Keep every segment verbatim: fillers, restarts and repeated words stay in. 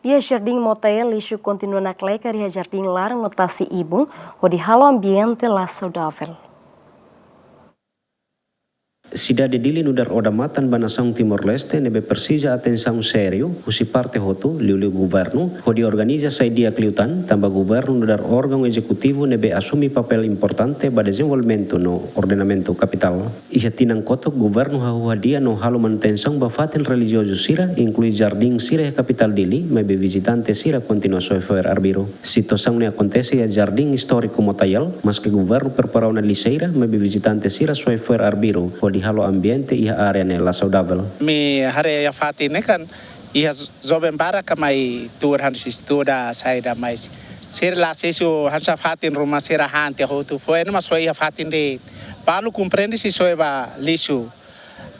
Iha Jardín Motael, lixu kontinua nakleker iha jardín laran no tasi ibun, hodi halo ambiente la saudavel. Sidade Dili nu'udar odamatan ba nasaun Timor-Leste ne'ebé presiza atensaun sériu husi parte hotu, liuliu governu, hodi organiza sai di'ak liután, tanba governu nu'udar órgaun ezekutivu ne'ebé asume papél importante ba dezenvolvimentu no ordenamentu kapitál. Iha tinan kotuk governu hahú hadi'a no halo manutensaun ba fatin relijiozu sira, inklui jardín sira iha kapitál Dili, maibé vizitante sira kontinua soe fo'er arbiru. Situasaun ne'e akontese iha jardín istóriku Motael, maske governu prepara ona lixeira, maibé vizitante sira soe fo'er arbiru, hodi halo ambiente iha área ne'e la saudavel. Ami haree iha fatin ne'e kan, iha joven barak ka mai tuur hanesan estuda, saida mais. Sira la asesu hanesan fatin ruma sira han tiha hotu. Fo'er ne'e mak soe iha fatin de'it. Balu komprende sei soe ba lixu.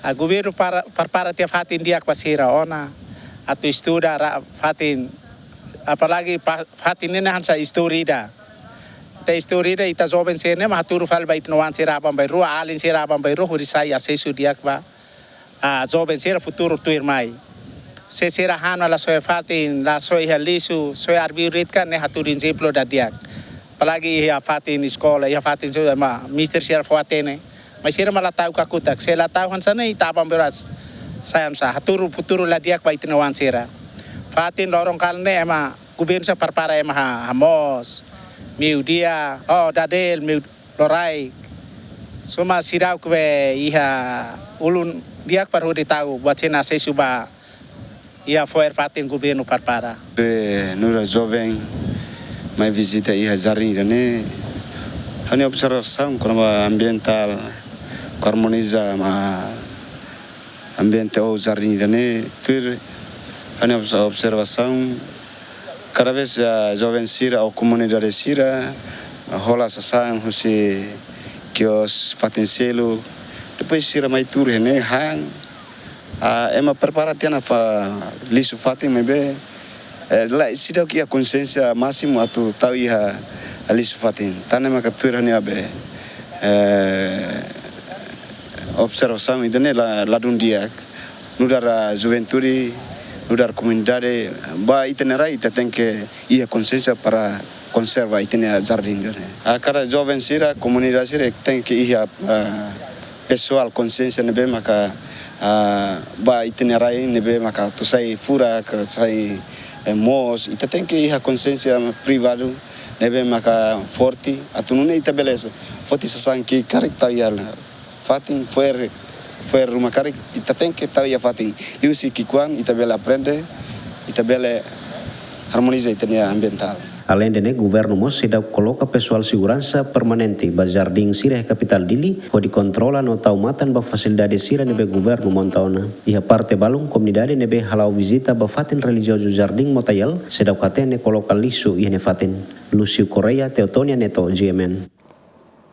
Ah, governu para, prepara tiha fatin di'ak ba sira ona atu estuda, fatin, apalagi pa-, fatin ne'e hanesan istória ida. Ita istória ida, ita joven sira ne'e mak hatudu fali ba ita-nia oan sira aban-bainrua, alin sira aban-bainrua, hodi sai asesu di'ak ba, ah, joven sira futuru tuirmai. Se sira han la soe fatin, la soe iha lixu, soe arbiru de'it kan, ne'e hatudu ezemplu dadi'ak. Apalagi iha fatin eskola, iha fatin sira mak mestre sira fó hatene. Mas sira mak la tau kakutak, se la tau hanesan ne'e ita aban-bainrua sai hanesan, hatudu futuru la di'ak ba ita-nia oan sira. Fatin loron kalan ne'e ema governu sei prepara ema ha-, hamoos, meiudia, oh, dadel, meiuloraik. Só mak seidauk iha ulun di'ak para hodi tau buat sira-ne'e asesu ba iha fo'er fatin governu prepara. Eh, nu'udar joven mai vizita iha jardín ida-ne'e, ha'u-nia observasaun kona-ba ambientál, harmoniza ba ambiente ou jardín ida-ne'e, tuir ha'u-nia obs-, observasaun, kada vez, ah, joven sira ou komunidade sira hola sasán husi kios fatin seluk, depois sira mai tuur iha ne'e han, ah, ema prepara tiha ona fa-, lixu fatin maibé, eh, la, seidauk iha konsiénsia másimu atu tau iha lixu fatin. Tan ne'e maka tuir ha'u-nia be, eh, observasaun ida-ne'e la, ladún di'ak. Nu'udar, ah, juventude, nu'udar komunidade, ba ita-nia rai ita tenke iha konsiénsia para konserva ita-nia jardín ida-ne'e. Ah, kada joven sira, komunidade sira tenke iha, ah, pesoál konsiénsia ne'ebé maka, ah, ba ita-nia rai ne'ebé maka atu sai furak, sai, eh, moos, ita tenke iha konsiénsia privadu ne'ebé maka forte, atu nune'e ita bele foti sasán ki'ik karik tau iha fatin, fo'er, fo'er ruma karik, ita tenke tau iha fatin. Liuhusi ki'ikoan ita bele aprende, ita bele harmoniza ita-nia ambientál. Aleinde ne'e, governu mós seidauk koloka pesoál seguransa permanente ba jardín sira iha kapitál Dili, hodi kontrola no tau matan ba fasilidade sira ne'ebé governu monta ona. Iha parte balun, komunidade ne'ebé hala'o vizita ba fatin relijiozu Jardín Motael, seidauk hatene koloka lixu iha nia fatin. Lúcio Correia, Teotonia Neto, G M N.